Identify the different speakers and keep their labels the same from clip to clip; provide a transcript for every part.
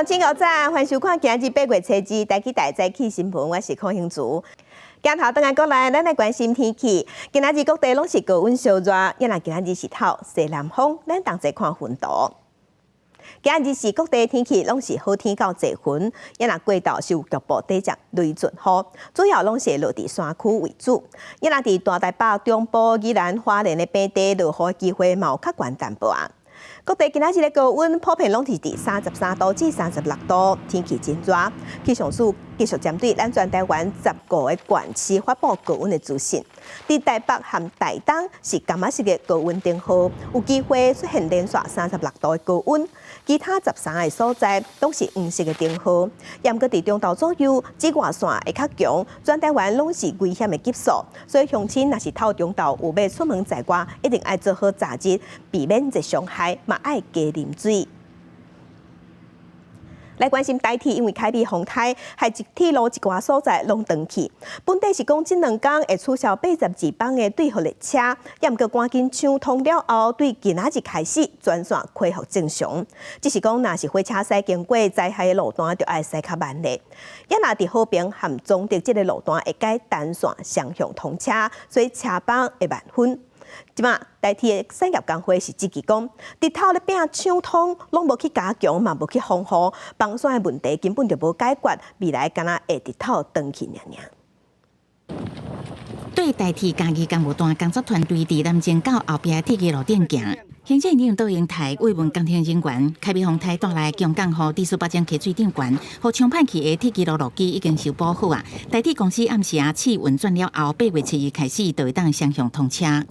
Speaker 1: 眾請早晨，歡迎收看今日8月初二台語台早起新聞，我是鄺興竹。鏡頭轉來過來，咱來關心天氣。今仔日各地攏是高溫燒熱，也若今仔日是透西南風，咱同齊看雲圖。今日是各地天氣攏是好天到濟雲，也若過晝是有局部短暫雷陣雨，主要攏是落佇山區為主。也若佇大台北、中部、宜蘭、花蓮的平地落雨機會嘛有較懸淡薄仔。各地今仔日的高溫普遍攏是佇33度至36度，天氣真熱。氣象署繼續針對咱全台灣15個縣市發布高溫的資訊。佇台北和台東是柑仔色的高溫燈號，有機會出現連續36度的高溫。其他13個所在攏是黃色的燈號。毋過佇中晝左右，紫外線會較強，全台灣攏是危險的級數。所以鄉親若是透中晝有欲出門在外，一定愛做好遮日，避免熱傷害，嘛愛加啉水。來關心台鐵，因為開閂風颱，害鐵路一寡所在攏斷去。本底是講這兩工會取消82班的對復列車，也毋過趕緊搶通了後，對今仔日開始全線恢復正常。只是講，若是火車駛經過災害的路段，就愛駛較慢咧。也若佇和平和彰德這个路段會改單線雙向通車，所以車班會慢分。這馬台鐵的產業工會是質疑講，日頭咧拚搶通，攏無去加強，嘛無去防護，崩山的問題根本就無解決，未來敢若會日頭斷去爾爾。
Speaker 2: 對台鐵嘉義工務段工作團隊佇南靖到後壁鐵路頂行，行政院長杜英台慰問工程人員，開閂風颱帶來強降雨，致使北江溪水漲懸，予沖歹去的鐵路路基已經修補好啊。台鐵公司暗時啊試運轉了後，8月7日開始就會當雙向通車。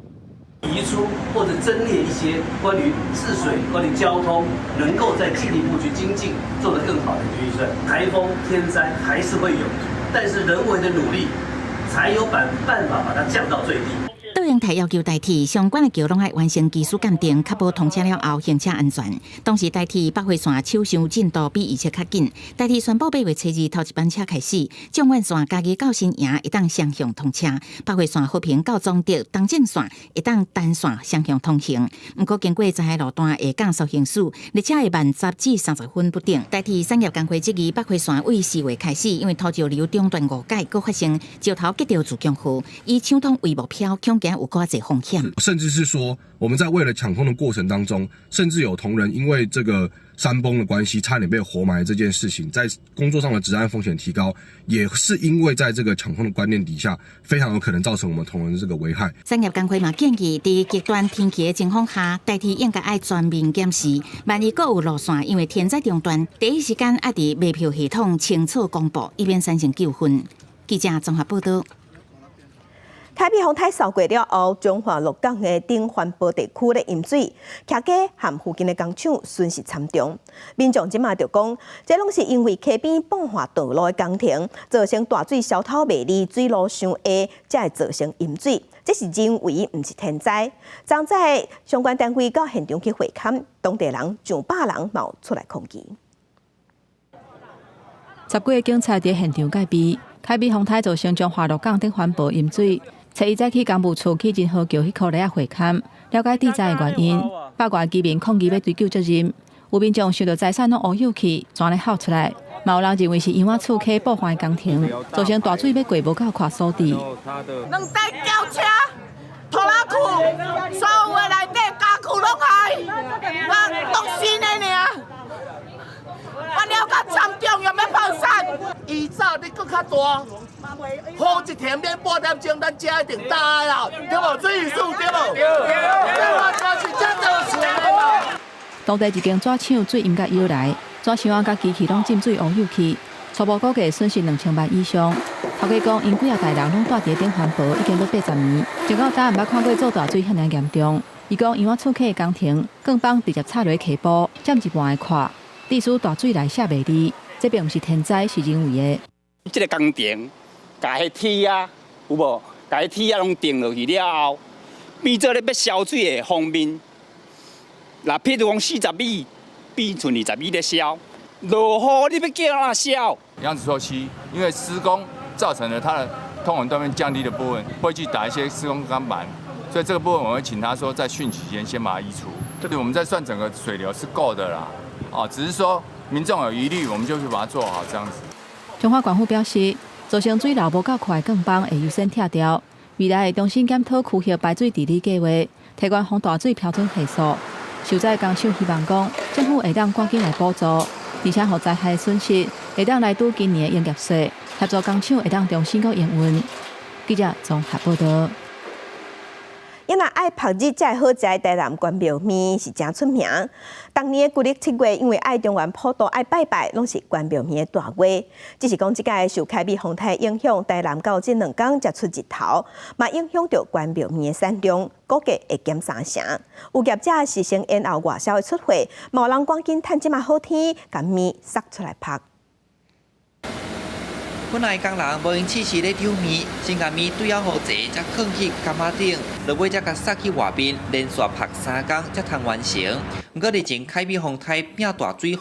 Speaker 3: 移出或者增列一些關於治水、關於交通，能夠再進一步去精進，做得更好的預算。颱風天災還是會有，但是人為的努力，才有辦法把它降到最低。
Speaker 2: 杜英台要求台鐵相關的橋攏愛完成技術鑑定，確保通車了後行車安全。同時，台鐵北回線搶修進度比預測較緊。台鐵宣布8月初二頭一班車開始，縱貫線嘉義到新營會當雙向通車，北回線和平到彰德東正線會當單線雙向通行。毋過經過災害路段會降速行駛，列車會慢10至30分不等。台鐵產業工會質疑北回線為4月開始，因為土石流中斷誤解，閣發生石頭擊著自強號，以搶通為目標，恐驚有較濟風險。
Speaker 4: 甚至是說，我們在為了搶通的過程當中，甚至有同仁因為這個山崩的關係，差點被活埋這件事情，在工作上的職安風險提高，也是因為在這個搶通的觀念底下，非常有可能造成我們同仁的這個危害。
Speaker 2: 產業工會嘛建議，佇極端天氣的情況下，台鐵應該愛全面檢視，萬一閣有路線因為天災中斷，第一時間愛佇賣票系統清楚公布，以免產生糾紛。記者綜合報道。
Speaker 1: 開閂風颱掃過了後，彰化鹿港的頂環保地區咧淹水，徛家和附近的工廠損失慘重。民眾這馬就講，這攏是因為溪邊泵化道路的工程，造成大水消透袂利，水路傷下，才會造成淹水。這是人為，毋是天災。昨早相關單位到現場去會勘，當地人上百人嘛有出來抗議。
Speaker 5: 十幾个警察佇現場戒備，開閂風颱造成彰化鹿港頂環保淹水。初一早起工務處去仁和橋彼箍犁仔會勘，了解致災的原因。百外居民抗議欲追究責任，有民眾想著財產攏烏有去，全咧吼出來。嘛有人認為是楊仔厝溪補還的工程，造成大水欲過無夠寬所致。
Speaker 6: 兩台轎車、拖拉庫，所有的內底家具攏害，我當新的爾。我了較慘重，又欲破產。
Speaker 7: 伊早你閣較大，雨一停免半點鐘，咱遮一定焦啦，對無？水意思對無？對，對，就是這造成的嘛。
Speaker 5: 當地一間紙廠水淹甲腰來，紙箱仔佮機器攏浸水烏有去，初步估計損失2000萬以上。頭家講，𪜶幾仔代人攏蹛佇頂環保，已經欲80年，直到今毋捌看過做大水遐爾嚴重。伊講，楊仔厝溪的工程，鋼板直接插落溪埔，佔一半的闊，致使大水來卸袂利。這並毋是天災，是人為的。
Speaker 8: 這个工程，共彼鐵仔有無？共彼鐵仔攏釘落去了後，變做咧欲消水的方面，若譬如講40米，變賰20米咧消。落雨你欲叫按怎消？
Speaker 9: 楊子厝溪因為施工造成了它的通往斷面降低的部分，會去打一些施工鋼板，所以這個部分我會請他說在汛期間先把它移除。這裡我們在算整個水流是夠的啦，哦，只是說民眾有疑慮，我們就去把它做好，這樣子。
Speaker 5: 彰化縣府表示，造成水流無夠快的鋼枋會優先拆掉，未來會重新檢討區域排水治理計劃，提懸防大水標準係數。受災工廠希望講，政府會當趕緊來補助，而且予災害損失會當來拄今年的營業稅，協助工廠會當重新閣營運。記者綜合報道。
Speaker 1: 因為愛曝日才會好食的台南關廟麵是誠出名。逐年的舊曆7月，因為愛中元普渡愛拜拜，攏是關廟麵的大月。只是講這屆受海美風颱影響，台南到這兩工才出日頭，嘛影響著關廟麵的產量，估計會減三成。有業者是先延後外銷的出貨，嘛有人趕緊趁這馬好天，共麵捒出來曝。
Speaker 10: 本來工人無閒試試咧炒麵，先共麵對好勢，才囥去柑仔頂，落尾才共捒去外面，連續曝三工才通完成。毋過日前海美風颱變大水雨，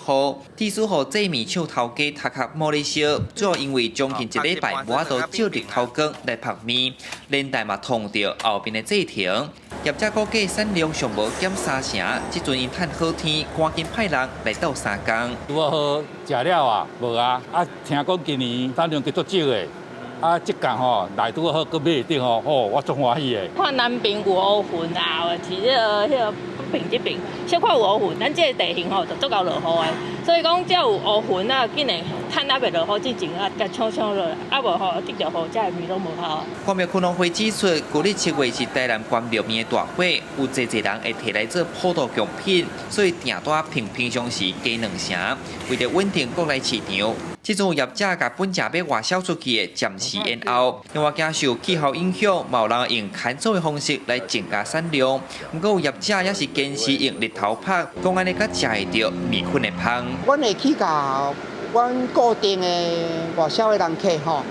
Speaker 10: 致使予製麵廠頭家頭殼無咧燒，主要因為將近一禮拜無法度照日頭光來曝麵，連帶嘛燙著後面的製程。業者估計產量上無減三成，這陣𪜶趁好天，趕緊派人來鬥相共。
Speaker 11: 拄好食了啊，無啊，啊聽講今年產量較足少的，啊這工吼來拄好閣買會著吼，吼我足歡喜的。
Speaker 12: 看南邊有烏雲啊，是彼個北邊這邊小可有烏雲，咱這個地形吼就足夠落雨的，所以講只要有烏雲啊，緊會趁猶未落雨之前啊，共搶搶落來，啊無吼滴著雨，這個麵攏無效。
Speaker 10: 關廟區農會指出，舊曆7月是台南關廟麵的大火，有濟濟人會提來做普渡貢品，所以訂單平平常時加兩成。為著穩定國內市場，這陣有業者共本正欲外銷出去的暫時延後，另外驚受氣候影響，嘛有人用乾燥的方式來增加產量。毋過有業者也是堅持用日頭曝，講按呢較食會著麵粉的芳。
Speaker 13: 阮會去共阮固定的外銷的人客吼，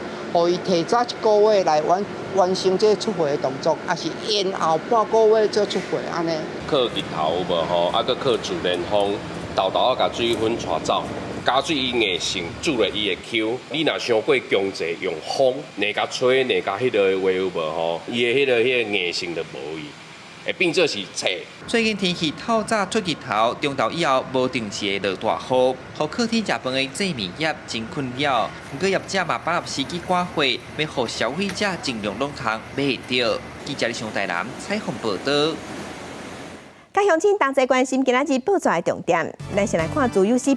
Speaker 13: 予伊提早一個月來完完成這個出貨的動作，抑是延後半個月做出貨按呢。
Speaker 14: 靠日頭有無吼？啊，閣靠自然風，沓沓仔共水粉帶走。加水伊硬性煮落伊會 Q，你若傷過強制用風，硬共吹，硬共彼个的話有無吼？伊的彼个硬性就無去，會變做是脆。
Speaker 10: 最近天氣透早出日頭，中晝以後無定時會落大雨，予靠天食飯的製麵業真困擾。毋過業者嘛把握時機趕貨，欲予消費者盡量攏通買會著。記者李上台南採訪報導。
Speaker 1: 佮鄉親同齊關心今仔日報紙的重點，咱先來看《自由時報》。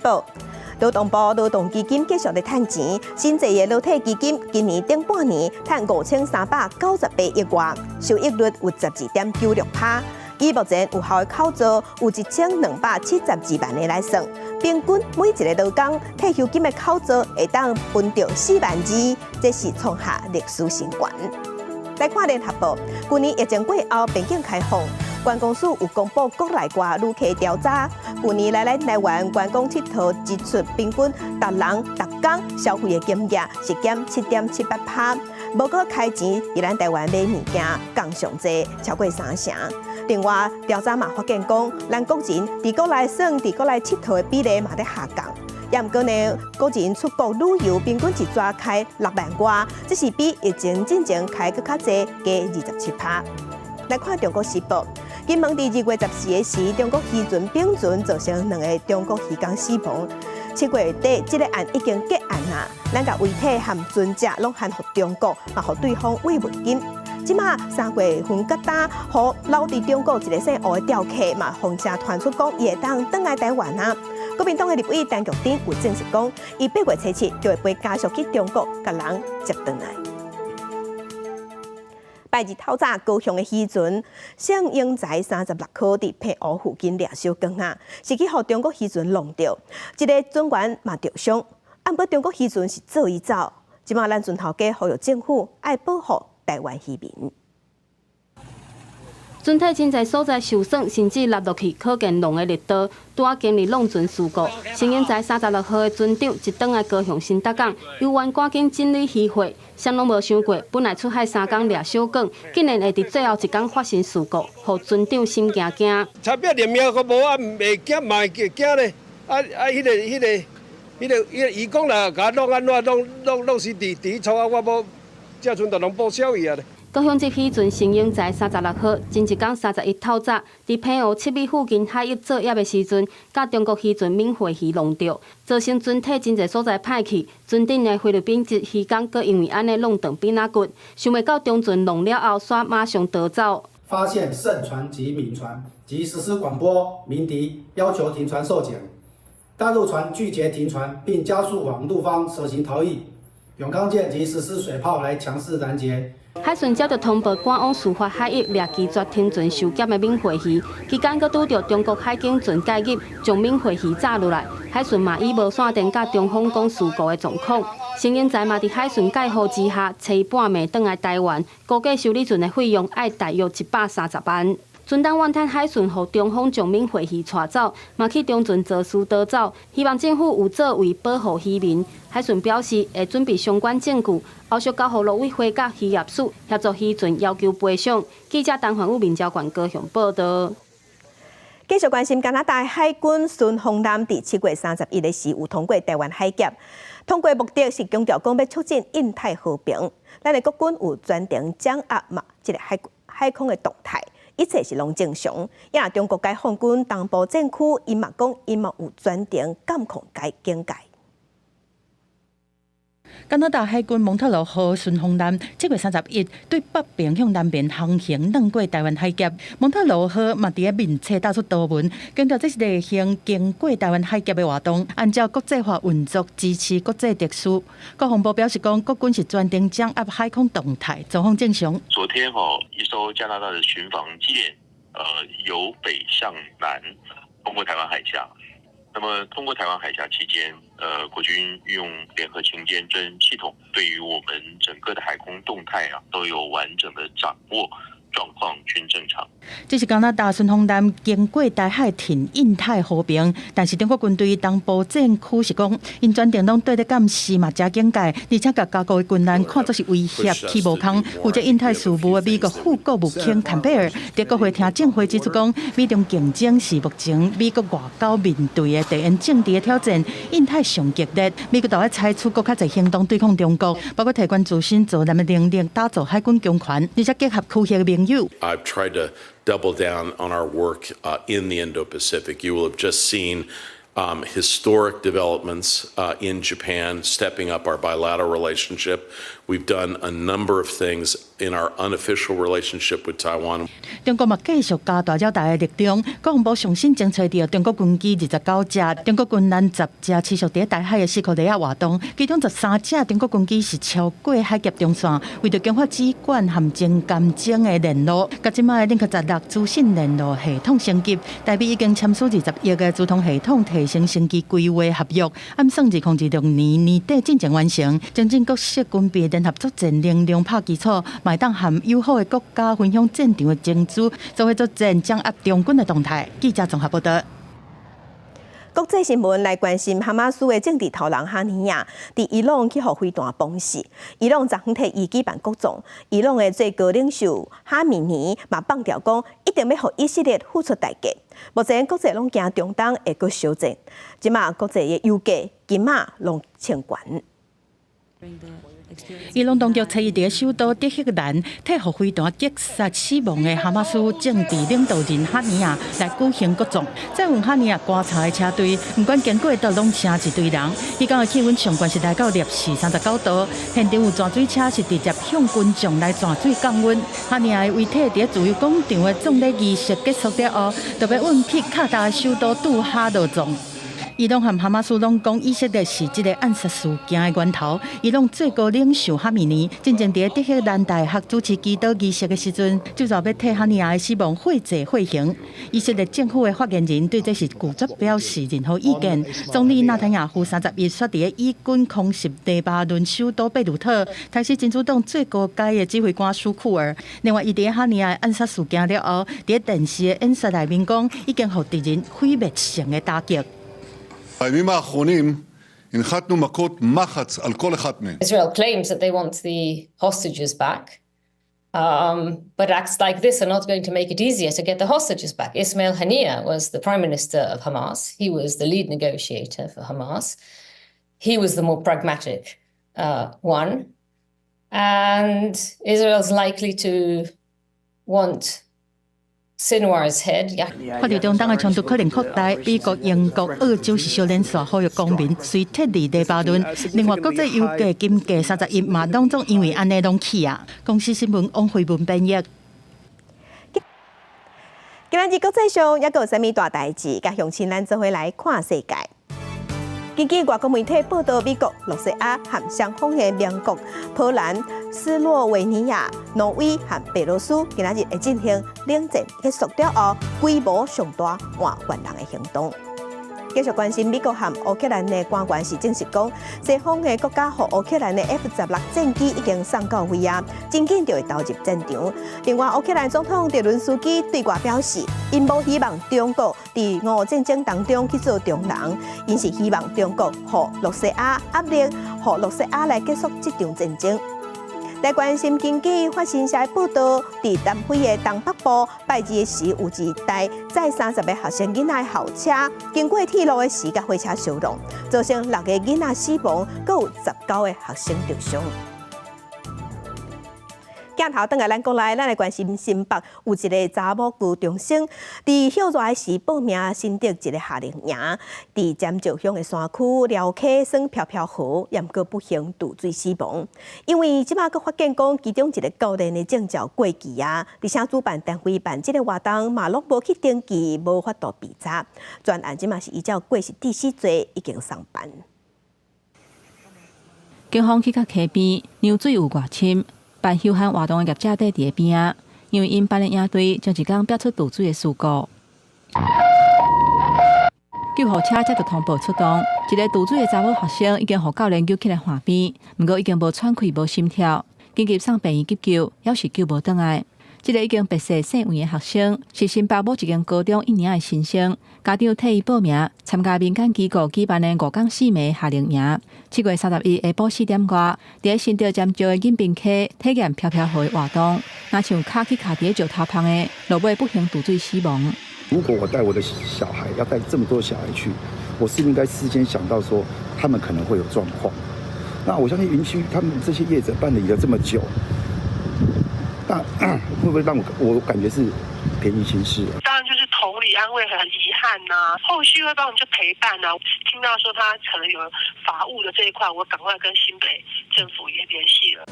Speaker 1: 勞動部勞動基金繼續咧趁錢，新制的勞退基金今年頂半年趁5398億外，收益率有12.96%。以目前有效的口座有1272萬个來算，平均每一个勞工退休金的口座會當分著4萬2，這是創下歷史新高。來看聯合報，去年疫情過後邊境開放。觀光署有公布國內外旅客調查，去年來咱台灣觀光𨑨迌支出平均逐人逐工消費的金額是減7.78%，無閣開錢佇咱台灣買物件降上濟，超過三成。另外調查嘛發現講，咱國人佇國內耍、佇國內𨑨迌的比例嘛佇下降。也毋過呢，國人出國旅遊平均一逝開6萬外，這是比疫情進前開閣較濟，加27%。來看《中國時報》，金門佇2月14日時，中國漁船丙船造成兩个中國漁工死亡。7月底，這个案已經結案啦。咱共遺體和船隻攏還予中國，嘛予對方慰問金。這馬3月份到今，予留佇中國一个姓吳的釣客嘛，風聲傳出講，伊會當轉來台灣啊。國民黨的立委陳菊貞有證實講，伊8月初7就會飛家屬去中國，共人接轉來。拜日透早，高雄的漁船聖英才36號佇澎湖附近掠小竿仔，是去予中國漁船弄著，一个船員嘛著傷。啊，毋過中國漁船是做伊走，這馬咱船頭家呼籲政府愛保護台灣漁民。
Speaker 15: 船體真濟所在受損，甚至落落去，可見浪的力道。拄仔經歷弄船事故，聖英才36號的船長一轉來高雄新竹港，猶原趕緊整理漁貨，啥攏無想過，本來出海三工掠小竿，竟然會佇最後一工發生事故，予船長心驚驚。
Speaker 16: 差別連命閣無啊，袂驚嘛會驚咧。啊啊！彼个、彼个、彼个、彼个，伊講啦，共我弄按怎弄弄弄是佇佇錯啊，我無這陣就攏報銷去啊咧。
Speaker 15: 高雄籍漁船成英才36號，前一工31透早，佇澎湖7米附近海域作業的時陣，佮中國漁船敏惠漁挵著，造成船體真濟所在歹去。船頂的菲律賓籍漁工閣因為按呢弄斷臂仔骨，想袂到中船弄了後，煞馬上逃走。
Speaker 17: 發現勝船及敏船，即實施廣播鳴笛，要求停船受檢。大陸船拒絕停船，並加速往陸方蛇行逃逸。永康艦即實施水炮來強勢攔截。
Speaker 15: 海巡接到通報，趕往事發海域掠拒絕停船受檢的敏惠漁，期間閣拄著中國海警船介入，將敏惠漁炸落來。海巡嘛以無線電佮中方講事故的狀況。成英才嘛佇海巡蓋護之下，揣伊半暝轉來台灣，估計修理船的費用愛大約130萬。船東怨嘆海巡予中方將敏惠漁帶走，嘛去中船坐私逃走，希望政府有作為保護漁民。海巡表示會準備相關證據，後續交予陸委會佮漁業署協助漁船要求賠償。記者陳環宇民交館高雄報道。
Speaker 1: 繼續關心加拿大海軍巡防艦佇7月31日時有通過台灣海峽，通過目的是強調講欲促進印太和平。咱的國軍有全程掌握嘛，這个海空的動態，一切是攏正常。也中國解放軍東部戰區，𪜶嘛講𪜶嘛有全程監控該警戒。
Speaker 18: 加拿大海軍蒙特羅號巡防艦7月31對北邊向南邊航行，橫過台灣海峽。蒙特羅號嘛佇咧面冊打出圖文，強調這是例行經過台灣海峽的活動，按照國際法運作，支持國際秩序。國防部表示講，國軍是全程掌握海空動態，狀況正常。
Speaker 19: 昨天吼，一艘加拿大的巡防艦，由北向南通過台灣海峽。那麼通過台灣海峽期間，國軍運用聯合勤監偵系統，對於我們整個的海空動態啊，都有完整的掌握，狀況均正常。
Speaker 18: 這是加拿大巡防艦經過台海挺印太和平，但是中國軍隊東部戰區是講，𪜶全程攏對咧監視嘛，誠警戒，而且共加國的軍艦看作是威脅去無空。負責印太事務的美國副國務卿坎貝爾佇國會聽證會指出講，美中競爭是目前美國外交面對的地緣政治的挑戰，印太上激烈，美國都愛採取閣較濟行動對抗中國，包括提懸自身造艦的能力，打造海軍強權，而且結合區域盟友。
Speaker 20: I've tried to double down on our work in the Indo-Pacific. You will have just seen historic developments in Japan, stepping up our bilateral relationship. We've done a number of things in our unofficial relationship with Taiwan.
Speaker 18: 中國嘛繼續加大擾台的力量，國防部上新偵測著中國軍機29架，中國軍艦10隻持續佇台海的四箍螺仔活動，其中13隻中國軍機是超過海峽中線，為著強化指管和偵監偵的鏈路，佮這擺的林克16資訊鏈路系統升級，台美已經簽署20億的資通系統提升升級規劃合約，按算2026年年底進前完成，增進各式軍備聯合作戰能量拍基礎，嘛會當和友好的國家分享戰場的情資，做伙作戰掌握中軍的動態。記者綜合報道。
Speaker 1: 國際新聞來關心哈馬斯的政治頭人哈尼亞，佇伊朗去予飛彈崩死。伊朗昨昏替伊舉辦國葬，伊朗的最高領袖哈米尼嘛放調講，一定欲予以色列付出代價。目前國際攏驚中東會閣燒戰，這馬國際的油價今仔攏衝懸。
Speaker 18: 伊朗當局初一佇首都德黑蘭替予飛彈擊殺死亡的哈馬斯政治領導人哈尼亞來舉行國葬。載運哈尼亞棺材的車隊，毋管經過佗攏聲一堆人。彼工的氣溫上懸是來到攝氏39度，現場有泉水車是直接向群眾來泉水降溫。哈尼亞的遺體佇自由廣場的葬禮儀式結束了後，就欲運去卡達首都杜哈落葬。伊朗和哈馬斯攏講以色列是這個暗殺事件的源頭。伊朗最高領袖哈米尼進前佇德黑蘭大學主持祈禱儀式的時陣，就欲替哈尼亞的死亡悔罪悔刑。以色列政府的發言人對這是拒絕表示任何意見。總理納坦雅胡31率佇以軍空襲黎巴嫩首都貝魯特，殺死真主黨最高階的指揮官舒庫爾。另外，伊佇哈尼亞暗殺事件了後，佇電視的演說內面講，已經予敵人毀滅性的打擊。
Speaker 21: בימים האחרונים הנחתנו מכות מחץ על כל אחת מהן.
Speaker 22: Israel claims that they want the hostages back, but acts like this are not going to make it easier to get the hostages back. Ismail Haniyeh was the prime minister of Hamas. He was the lead negotiator for Hamas. He was the more pragmatic one. And Israel's likely to want Sinwar's head.
Speaker 18: 法律中東的衝突可能擴大，美國、英國、澳洲是相連紲呼籲公民隨撤離黎巴嫩。另外，國際油價金價31嘛，攏總因為按呢攏起啊。公視新聞王惠文編譯。
Speaker 1: 今仔日國際上猶閣有啥物大代誌？佮鄉親咱做伙來看世界。根據外國媒體報道，美國、露西亞和相仿的盟國波蘭、斯洛維尼亞、挪威和白羅斯，今仔日會進行冷戰結束了後規模上大換犯人的行動。繼續關心美國和烏克蘭的官員是證實講，西方的國家予烏克蘭的 F-16戰機已經送到位啊，真緊就會投入戰場。另外，烏克蘭總統澤倫斯基對外表示，𪜶無希望中國佇俄烏戰爭當中去做中人，𪜶是希望中國予露西亞壓力，予露西亞來結束這場戰爭。來關心經濟法新社報道，佇南非的東北部拜二時，有一台載30個學生囡仔的校車，經過鐵路的時，共火車相撞，造成六个囡仔死亡，閣有19個學生著傷。鏡頭轉來咱國內，咱來關心新北有一个查某高中生，佇歇熱的時報名新竹一个夏令營，佇尖石鄉的山區寮溪耍飄飄河，毋過不幸墜水死亡。因為這擺閣發現講，其中一个教練的證照過期啊，而且主辦單位辦這个活動嘛攏無去登記，無法度備查。全案這馬是依照過失致死罪已經送辦。
Speaker 5: 警方去到溪邊，量水有偌深？辦休閒活動的業者佇佇邊仔，因為𪜶辦的營隊前一工爆出墜水的事故，救護車接到通報出動，一个墜水的查某學生已經予教練救起來岸邊，毋過已經無喘氣、無心跳，緊急送病院急救，猶是救無轉來。這个已經白色姓黃的學生，是新北某一間高中一年的新生，家長替伊報名參加民間機構舉辦的五工四暝夏令營。7月31下晡4點外，佇新竹尖石的錦屏溪體驗飄飄河的活動，若像跤去卡佇石頭縫的，落尾不幸墜水死亡。
Speaker 3: 如果我帶我的小孩，要帶這麼多小孩去，我是應該事先想到說他們可能會有狀況。那我相信營區他們這些業者辦理了這麼久。那會不會讓我感覺是便宜行事？
Speaker 4: 當然就是同理安慰，很遺憾吶、啊。後續會幫我們去陪伴啊。聽到說他可能有法務的這一塊，我趕快跟新北政府也聯繫了。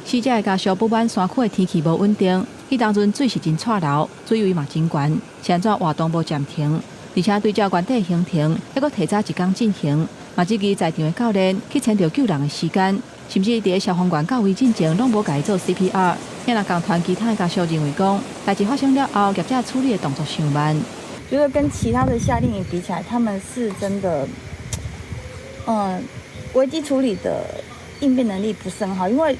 Speaker 5: 死者的家屬不滿山區的天氣無穩定，彼當陣水是真掣流，水位嘛真懸，是按怎活動無暫停，而且對照原底行程，猶閣提早一工進行，嘛質疑在場的教練去遷就救人的時間，甚至佇消防員到位進前，攏無共伊做 CPR。也若共團其他的家屬認為講，代誌發生了後，業者處理的動作傷慢。
Speaker 23: 覺得跟其他的夏令營比起來，他們是真的，危機處理的應變能力不是很好，因為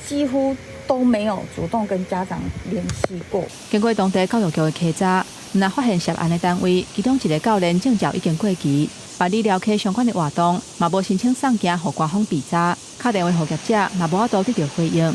Speaker 23: 幾乎都沒有主動跟家長聯繫過。
Speaker 5: 經過當地教育局的稽查，毋但發現涉案的單位，其中一个教練證照已經過期，辦理寮溪相關的活動，嘛無申請送件予官方備查，敲電話予業者，嘛無法度得到回應。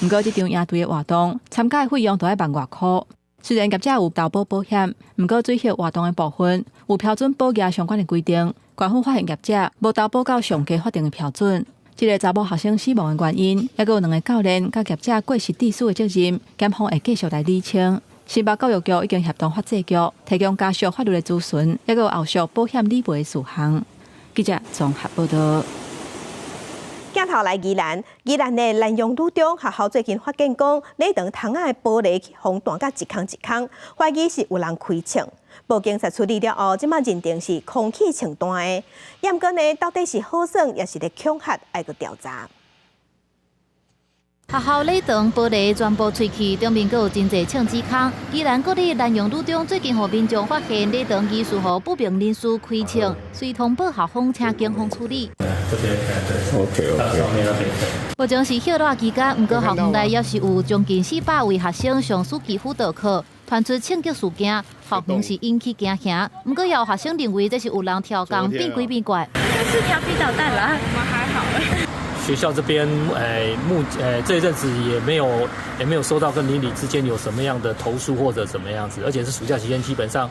Speaker 5: 毋過，這場營隊的活動參加的費用都愛萬外箍。雖然業者有投保保險，毋過水域活動的部分有標準保額相關的規定，官方發現業者無投保到上低法定的標準。這个查某學生死亡的原因，猶閣有兩个教練佮業者過失致死的責任，檢方會繼續來釐清。新北教育局已經協同法制局提供家屬法律的諮詢，猶閣有後續保險理賠的事項。記者綜合報道。
Speaker 1: 鏡頭來宜蘭，宜蘭的南陽女中學校最近發現講，禮堂窗仔的玻璃予彈甲一空一空，懷疑是有人開槍。報警察處理了後，這擺認定是空氣槍彈的。毋過呢，到底是好耍，抑是咧恐嚇，愛閣調查。
Speaker 24: 學校禮堂玻璃全部碎去，頂面閣有真濟槍支空。宜蘭國立南陽女中最近予民眾發現禮堂疑似予不明人士開槍，遂通報校方請警方處理。
Speaker 9: OK OK。
Speaker 24: 目前是歇熱期間，毋過校園內猶是有將近400位學生上暑期輔導課，傳出槍擊事件，校方是引起驚嚇。毋過也有學生認為這是有人刁工變鬼變怪。
Speaker 25: 這是調皮搗蛋啦，我們還好。
Speaker 26: 學校這邊，這一陣子也沒有收到跟鄰里之間有什麼樣的投訴或者怎麼樣子，而且是暑假期間，基本上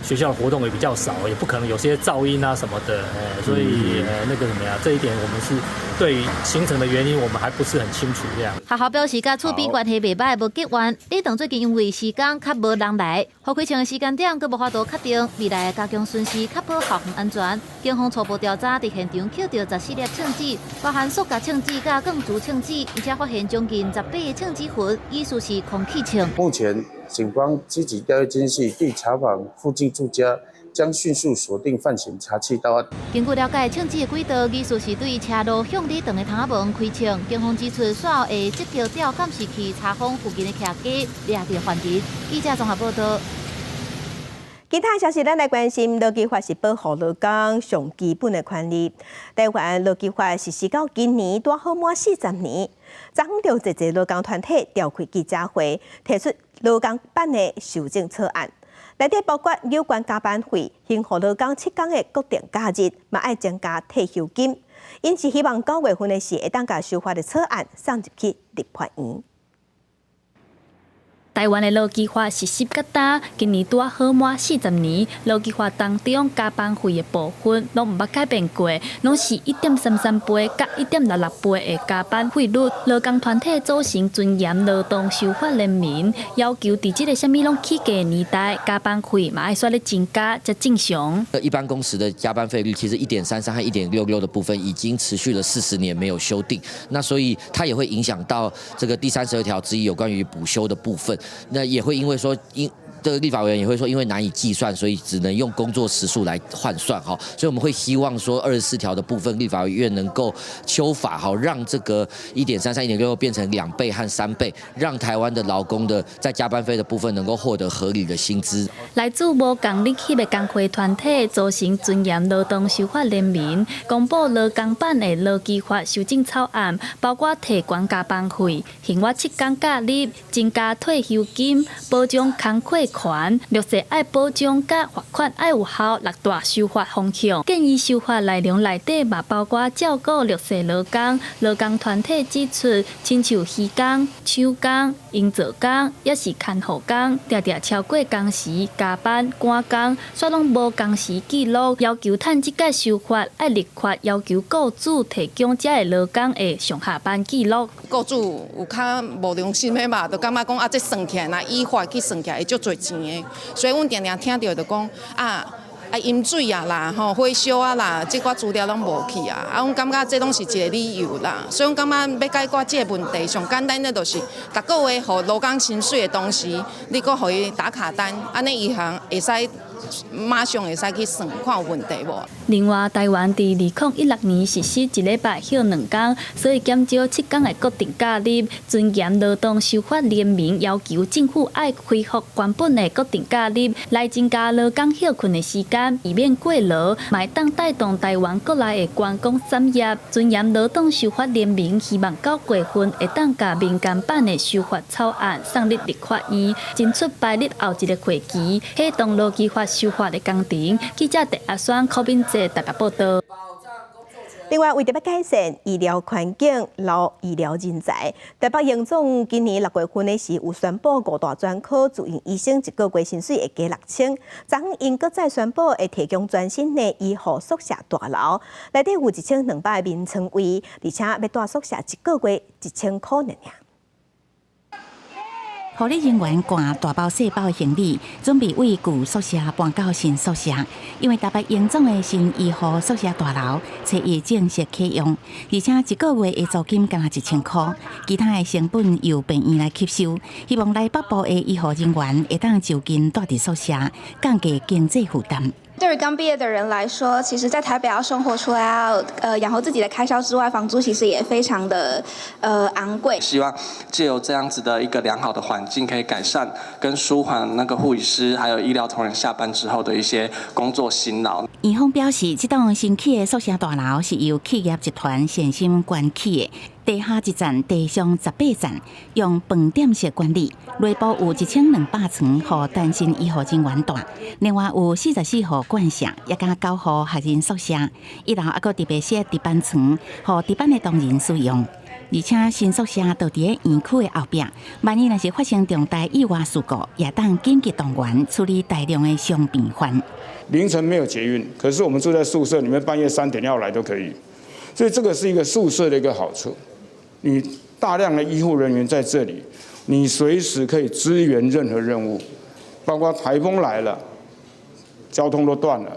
Speaker 26: 學校的活動也比較少，也不可能有些噪音啊什麼的，所以那個怎麼樣，這一點我們是對於形成的原因，我們還不是很清楚。這樣。
Speaker 24: 學校表示，佮厝邊關係袂䆀，無結怨。禮堂最近因為時間較無人來，予開槍的時間點閣無法度確定。未來加強巡視，確保校園安全。警方初步調查，佇現場抾著14粒槍支，包含塑膠槍支佮鋼珠槍支，而且發現將近18個槍支痕，疑似是空氣槍。
Speaker 2: 目前警方積極調閱監視，並查訪附近住家，將迅速鎖定犯嫌，查緝到案。
Speaker 24: 根據了解，槍支的軌道疑似是對車路向禮堂的窗仔門開槍。警方指出，隨後會積極調監視器查訪附近的徛家，掠著犯人。記者綜合報道。
Speaker 1: 其他消息，咱來關心勞基法是保護勞工上基本的權利。台灣勞基法實施到今年拄好滿40年，昨昏就濟濟勞工團體召開記者會，提出勞工版的修正草案。內底包括有關加班費、恢復勞工7工的國定假日，嘛愛增加退休金。𪜶是希望9月份的時，會當共修法的草案送入去立法院。
Speaker 6: 台灣的勞基法實施到今，今年拄好滿40年。勞基法當中加班費的部分，攏毋捌改變過，攏是1.33倍佮1.66倍的加班費率。勞工團體組成尊嚴勞動修法聯盟，要求佇這個啥物攏起價的年代，加班費嘛愛煞咧增加才正常。
Speaker 7: 一般工時的加班費率其實1.33和1.66的部分已經持續了40年沒有修訂，那所以它也會影響到這個第32條之一有關於補休的部分。那也會因為說，因這個立法委員也會說，因為難以計算，所以只能用工作時數來換算哈。所以我們會希望說，24條的部分，立法院能夠修法哈，讓這個1.33、1.66變成2倍和3倍，讓台灣的勞工的在加班費的部分能夠獲得合理的薪資。
Speaker 6: 來自無仝日起的工會團體組成尊嚴勞動修法聯盟，公布勞工版的勞基法修正草案，包括提懸加班費、還我7工假日、增加退休金、保障工課權、弱勢愛保障佮罰款愛有效六大修法方向。建議修法內容內底嘛包括照顧弱勢勞工。勞工團體指出，親像漁工、手工、營造工，抑是看護工，定定超過工時加班趕工，煞攏無工時記錄，要求趁這屆修法愛立法，要求雇主提供這个勞工的上下班記錄。
Speaker 8: 雇主有較無良心的嘛，就感覺講啊，這算起來，若依法去算起來會足濟錢的，所以阮定定聽著就講啊。啊，飲水啊啦，吼，火燒啊啦，這寡資料攏無去啊，啊，阮感覺這攏是一個理由啦，所以阮感覺欲解決這個問題，上簡單的就是，逐個月予勞工薪水的同時，你閣予伊打卡單，按呢伊通會使馬上會使去算，看有問題無。
Speaker 6: 另外，台灣佇2016年實施一禮拜歇2工，所以減少7工的國定假日。尊嚴勞動修法聯盟要求政府愛恢復原本的國定假日，來增加勞工歇睏的時間，避免過勞，嘛會當帶動台灣國內的觀光產業。尊嚴勞動修法聯盟希望9月份會當共民間版的修法草案送入立法院，爭取排日後一個會期，啟動勞基法修法的工程。記者鄭阿雙、柯敏哲台北報道。
Speaker 1: 另外，為著欲改善醫療環境、留醫療人才，台北榮總今年6月份的時有宣布五大專科住院醫生一個月薪水會加6000。昨昏𪜶閣再宣布會提供全新的醫護宿舍大樓，內底有1200個眠床位，而且欲蹛宿舍一個月1000箍爾爾。
Speaker 11: 護理人員攜大包細包的行李，準備為舊宿舍搬到新宿舍。因為台北榮總的新醫護宿舍大樓，初一正式啟用，而且一個月的租金干焦1000箍，其他的成本由病院來吸收。希望來北部的醫護人員會當就近蹛佇宿舍，降低經濟負擔。
Speaker 12: 對於剛畢業的人來說，其實，在台北要生活，除了要養活自己的開銷之外，房租其實也非常的昂貴。
Speaker 27: 希望借由這樣子的一個良好的環境，可以改善跟舒緩那個護理師還有醫療同仁下班之後的一些工作辛勞。
Speaker 11: 院方表示，這棟新起的宿舍大樓是由企業集團善心捐起的，地下一層、地上18層，用飯店式管理，內部有1200床，予單身醫護人員蹛，另外有44戶館舍，也佮9戶學生宿舍，一樓猶閣特別設值班床，予值班的同仁使用。而且新宿舍就佇咧園區的後壁，萬一若是發生重大意外事故，也當緊急動員處理大量的傷病患。
Speaker 28: 凌晨沒有捷運，可是我們住在宿舍裡面，半夜3點要來都可以。
Speaker 10: 所以這個是一個宿舍的一個好處，你大量的醫護人員在這裡，你隨時可以支援任何任務，包括颱風來了，交通都斷了，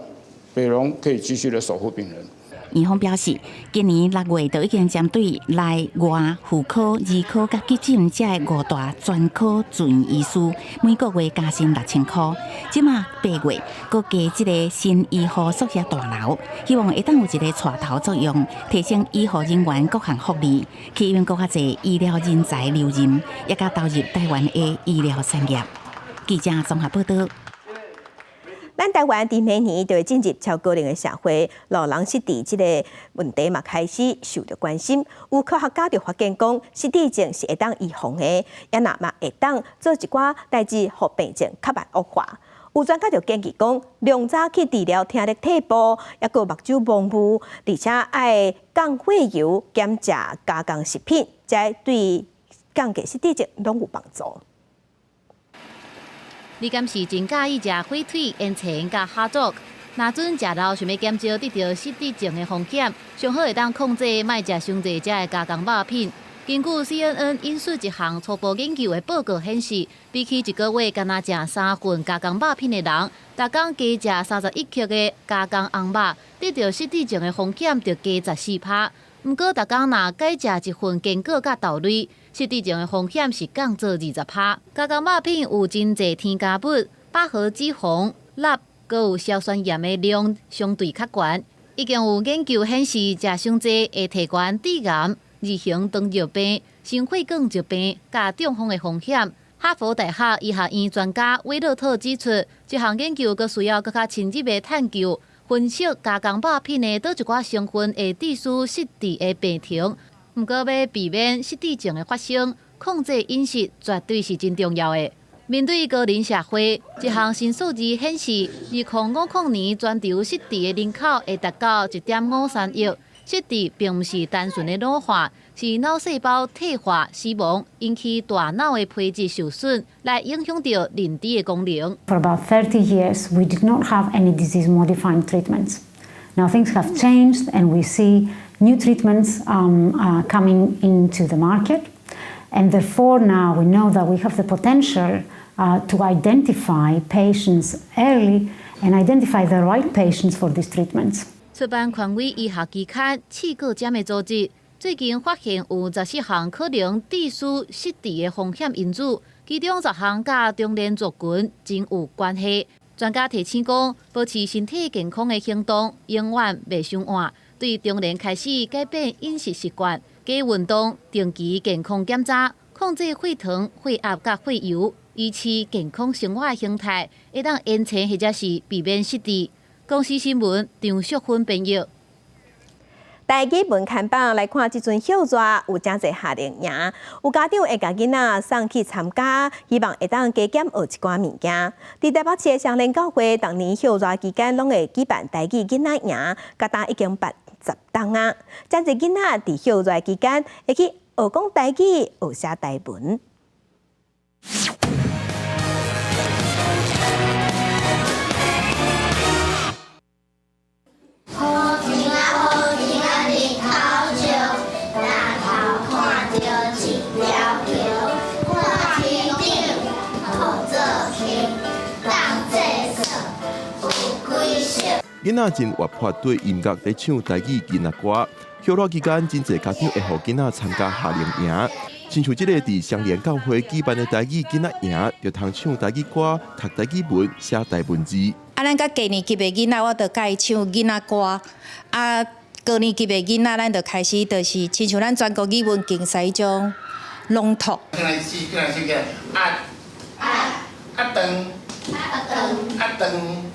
Speaker 10: 北榮可以繼續的守護病人。
Speaker 11: 院方表示，今年6月就已經針對內外婦科、兒科佮急診這五大專科住院醫師，每個月加薪6000箍。這馬8月，閣加這个新醫護宿舍大樓，希望會當有一个帶頭作用，提升醫護人員各項福利，吸引閣較濟醫療人才留任，也佮投入台灣的醫療產業。記者綜合報道。
Speaker 1: 咱台灣佇每年就會進入超高齡的社會，老人失智這个問題嘛開始受著關心。有科學家就發現講，失智症是會當預防的，也若嘛會當做一寡代誌，予病情較慢惡化。有專家就建議講，量早去治療聽力退步，抑閣目睭模糊，而且愛降血油、減食加工食品，這對降低失智症攏有幫助。
Speaker 24: 你敢是真佮意食火腿、煙腸佮蝦粥？若準食老想欲減少得著失智症的風險，上好會當控制莫食傷濟這个加工肉品。根據 CNN 引述一項初步研究的報告顯示，比起一个月干焦食3份加工肉品的人，逐工加食31克的加工紅肉，得著失智症的風險就加14%。毋過，逐工若改食一份堅果佮豆類，失智症的風險是降做20%。加工肉品有真濟添加物、飽和脂肪、鈉，閣有硝酸鹽的量相對較懸。已經有研究顯示，食傷濟會提懸致癌、2型糖尿病、心血管疾病佮中風的風險。哈佛大學醫學院專家威洛特指出，這項研究閣需要閣較深入的探究，分析加工肉品的佗一寡成分會致使失智的病程。毋過，欲避免失智症的發生，控制飲食絕對是真重要的。面對高齡社會，一項新數字顯示，2050年全球失智的人口會達到1.53億。失智並毋是單純的老化，是腦細胞退化、死亡，引起大腦的皮質受損，來影響著認知的功能。
Speaker 13: For about 30 years, we did not have any disease-modifying treatments. Now things have changed, and we see new treatments coming into the market, and therefore now we know that we have the potential to identify patients early and identify the right patients for these treatments.
Speaker 24: 出版權威醫學期刊《刺胳針》的組織最近發現有14項可能致使失智的風險因子，其中10項佮中年族群真有關係。專家提醒講，保持身體健康的行動永遠袂傷晚。對中年開始改變飲食習慣、加運動、定期健康檢查、控制血糖、血壓佮血油，維持健康生活形態，會當延遲或者是避免失智。公視新聞張淑芬編譯。
Speaker 1: 台語文看板來看，這陣歇熱有誠濟夏令營，有家長會共囡仔送去參加，希望會當加減學一寡物件。佇台北市的雙連教會，逐年歇熱期間攏會舉辦台語囡仔營，到今已經辦10冬啊。誠濟囡仔佇歇熱期間會去學講台語、學寫台文。
Speaker 14: 好天啊，好天啊，日頭照，東頭看著一條橋，看天頂號做天，當作耍有幾色。
Speaker 15: 囡仔真活潑，對音樂咧唱台語囡仔歌。歇熱期間，真濟家長會予囡仔參加夏令營。親像這个佇雙連教會舉辦的台語囡仔營，就通唱台語歌、讀台語文、寫台文字。
Speaker 16: 啊，咱佮低年級的囡仔，我就教伊唱囡仔歌。啊，高年級的囡仔，咱就開始就是親像咱全國語文競賽彼種朗讀。
Speaker 2: 來試，來試，啊啊啊長啊長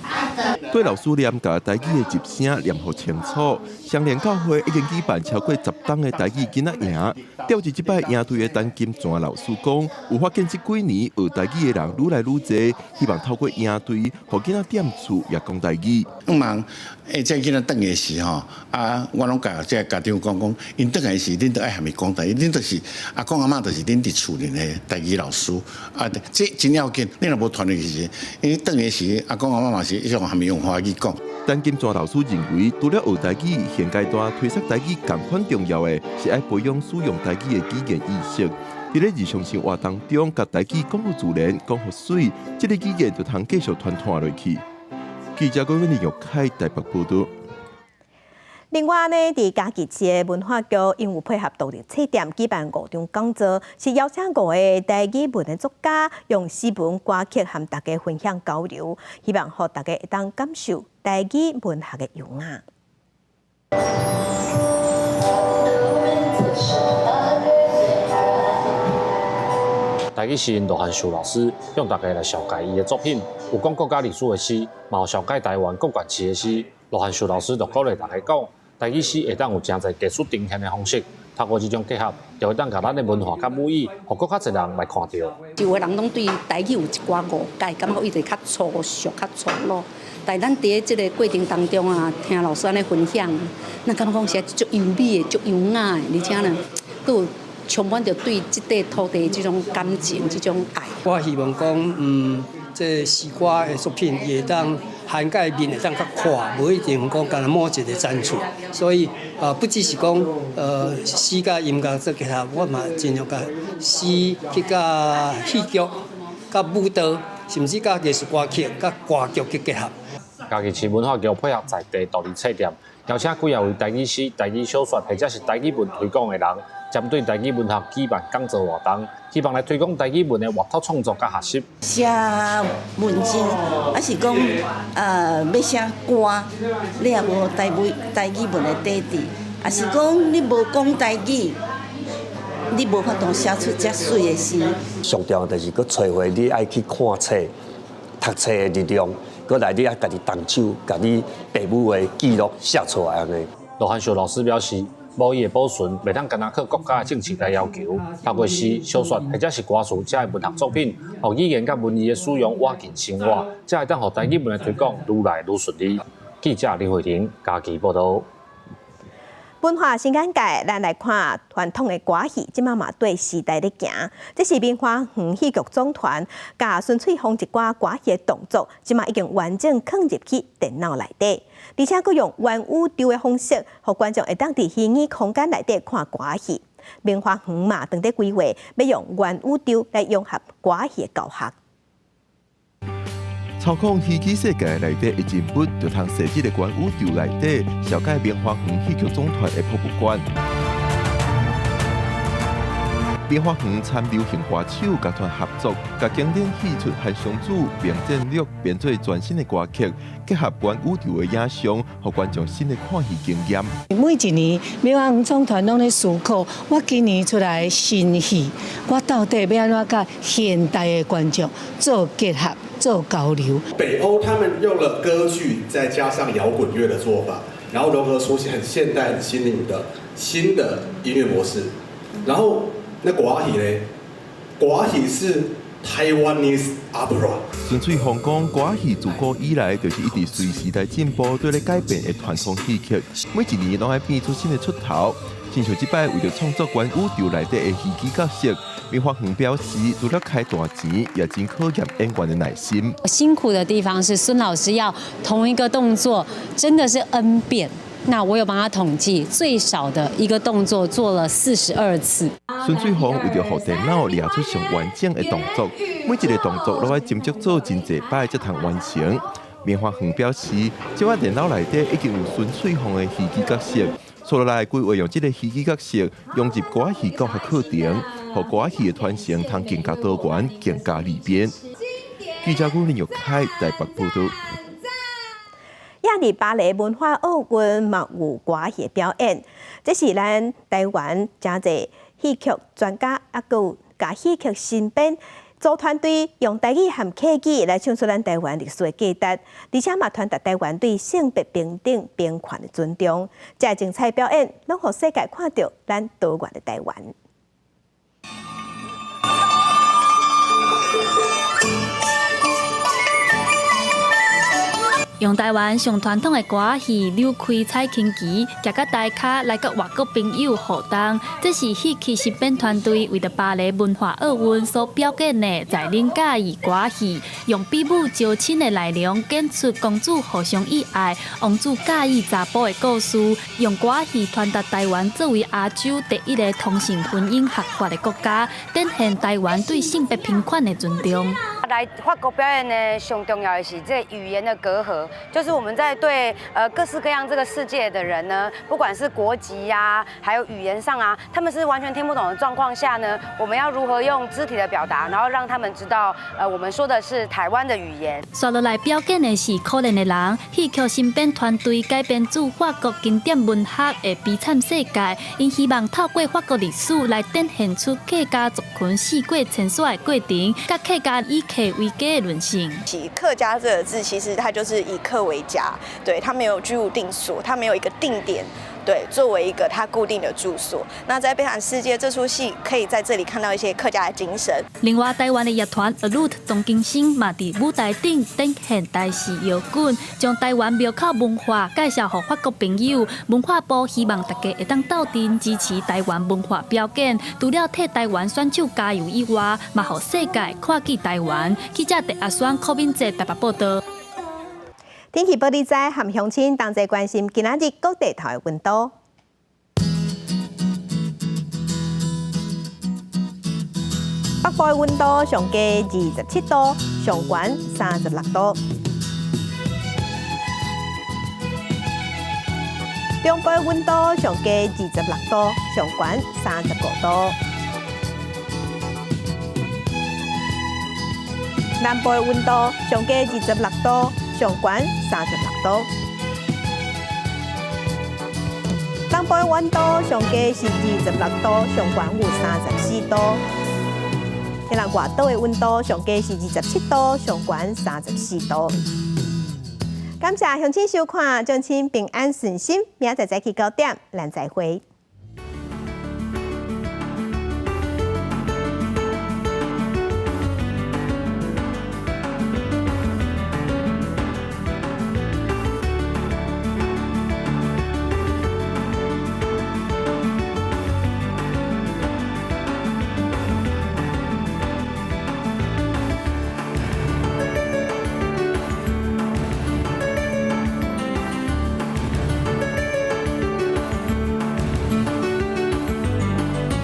Speaker 2: 啊長。
Speaker 15: 對老師念共台語的入聲念予清楚。雙連教會已經舉辦超過10冬的台語囡仔營。調任這擺營隊的陳金泉老師講，有發現這幾年學台語的人愈來愈濟，希望透過營隊，予囡仔踮厝也講台語。
Speaker 2: 向望，這囡仔轉來時吼，啊，我攏共這家長講講，𪜶轉來時，恁著愛含伊講台語，恁就是阿公阿嬤，就是恁佇厝內的台語老師。啊，這真要緊，恁若無傳落去時，𪜶轉來時，阿公阿嬤嘛是彼種含伊用華語講。
Speaker 15: 陳金泉老師認為，除了學台語，現階段推廣台語仝款重要的是愛培養使用台語的語言意識。佇咧日常生活當中，共台語講予自然，講予媠，這个語言就通繼續傳傳落去。記者郭文玉開台北報導。
Speaker 1: 另外呢，佇嘉義市的文化局因有配合獨立冊店舉辦五場講座，是邀請五個台語文的作家，用詩文歌曲和大家分享交流，希望予大家會當感受台語文學的優雅。
Speaker 3: 台語詩人羅漢秀老師向大家來紹介伊的作品，有講國家歷史的詩，嘛有紹介台灣各縣市的詩。羅漢秀老師就鼓勵大家講，台語詩會當有誠濟藝術呈現的方式，透過這種結合，就會當共咱的文化佮母語，予閣較濟人來看著。
Speaker 17: 有的人攏對台語有一寡誤解，感覺伊就較粗俗、較粗魯。但咱佇這个過程當中啊，聽老師按呢分享，咱感覺講是足優美的、足優雅的，而且呢，閣有充滿著對這塊土地這種感情、這種愛。
Speaker 18: 我希望講，這詩歌的作品會當涵蓋面會當較闊，無一定講干焦某一个展出。所以，不只是講，詩佮音樂做結合，我嘛盡量共詩去佮戲劇、佮舞蹈，甚至佮藝術歌曲、佮歌劇去結合。
Speaker 3: 嘉義市文化局配合在地獨立冊店，邀請幾仔位台語詩、台語小說或者是台語文推廣的人，針對台語文學舉辦講座活動，希望來推廣台語文的活脫創作佮學習。
Speaker 19: 寫文章，抑是講欲寫歌，你也無台語文的底底，抑是講你無講台語，你無法度寫出遮媠的詩。
Speaker 20: 上重要就是閣揣回你愛去看冊、讀冊的力量，閣來你愛家己動手，共你爸母的記錄寫出來按呢。
Speaker 3: 羅漢秀老師表示，母語的保存袂當干焦靠國家的政策來要求，透過詩、小說或者是歌詞這的文學作品，予語言佮文字的使用倚近生活，才會當予台語文的推廣愈來愈順利。記者林慧玲嘉義報導。
Speaker 1: 文化新眼界，咱來看傳統的歌戲，這馬嘛綴時代咧行。這是明華園戲劇總團共孫翠鳳一寡歌戲的動作，這馬已經完整囥入去電腦內底，而且閣用元宇宙的方式，予觀眾會當佇虛擬空間內底看歌戲。明華園嘛，當咧規劃欲用元宇宙來融合歌戲的教學。
Speaker 15: 操控虛擬世界內底的人物，就通踅這个元宇宙內底，紹介明華園戲劇總團的博物館。明華園參流行歌手共團合作，共經典戲曲和雙主明戰略編做全新的歌曲，結合元宇宙的影像，予觀眾新的看戲經驗。
Speaker 21: 每一年明華園總團攏咧思考，我今年出來新戲，我到底欲按怎佮現代的觀眾做結合、做交流？
Speaker 22: 北歐他們用了歌劇再加上搖滾樂的做法，然後融合出很現代、很新穎的新的音樂模式。然後那歌仔戲咧，歌仔戲是 Taiwanese opera。
Speaker 15: 孫翠鳳講，歌仔戲自古以來就是一直隨時代進步，綴咧改變的傳統戲曲，每一年攏愛變出新的出頭。親像這擺為著創作元宇宙內底的虛擬角色，明華園表示，除了開大錢，也真考驗演員的耐心。
Speaker 28: 辛苦的地方是孫老師要同一個動作，真的是 N 遍。那我有幫他統計，最少的一個動作做了42次。
Speaker 15: 孫翠鳳為著予電腦掠出上完整的動作，每一個動作攏愛斟酌做真濟擺才通完成。明華園表示，這擺電腦內底已經有孫翠鳳的虛擬角色，接落來規劃用這个虛擬角色融入歌仔戲教學課程，予歌仔戲的傳承通更加多元、更加利便。記者郭林玉凱台北報導。
Speaker 1: 也佇巴黎文化奧運嘛有歌戲表演，這是咱台灣誠濟戲曲專家，猶閣有共戲曲新編組團隊，用台語和客語來唱出咱台灣歷史的價值，而且嘛傳達台灣對性別平等、平權的尊重。這精彩表演，攏予世界看著咱多元的台灣。
Speaker 6: 用台灣上傳統的歌仔戲扭開彩輕旗，行到台跤來佮外國朋友互動，這是戲曲新編團隊為著巴黎文化奧運所表演的在恁佮意歌仔戲，用比武招親的內容演出公主互相意愛、王子佮意查埔的故事，用歌仔戲傳達台灣作為亞洲第一个同性婚姻合法的國家，展現台灣對性別平權的尊重。
Speaker 4: 來法國表演呢，上重要的是這語言的隔閡，就是我們在對各式各樣這個世界的人呢，不管是國籍呀，還有語言上啊，他們是完全聽不懂的狀況下呢，我們要如何用肢體的表達，然後讓他們知道，我們說的是台灣的語言。
Speaker 6: 紲落來表演的是可憐的人，戲曲新編團隊改編自法國經典文學的悲慘世界，𪜶希望透過法國歷史來展現出客家族群四過遷徙的過程，佮客家以客為家的韌性。
Speaker 5: 客家這個字，其實它就是以客為家，對，它沒有居無定所，它沒有一個定點，對，作為一個它固定的住所。那在《悲慘世界》這齣戲，可以在這裡看到一些客家的精神。
Speaker 6: 另外，台灣的樂團 A Root 張金星嘛，佇舞台頂展現台式搖滾，將台灣廟口文化介紹予法國朋友。文化部希望大家會當鬥陣支持台灣文化表演，除了替台灣選手加油以外，嘛予世界看見台灣。記者鄭阿雙、柯敏哲台北報導。
Speaker 1: 天氣報你知，和鄉親同齊關心今仔日各地頭的溫度。北部的溫度上低27度，上懸36度。中部的溫度上低26度，上懸35度。南部的溫度上低26度，上懸36度。東部的溫度上低是26度，上懸有34度。那外島的溫度上低是27度，上懸34度。感謝鄉親收看，祝親平安順心，明仔載早起9點，咱再會。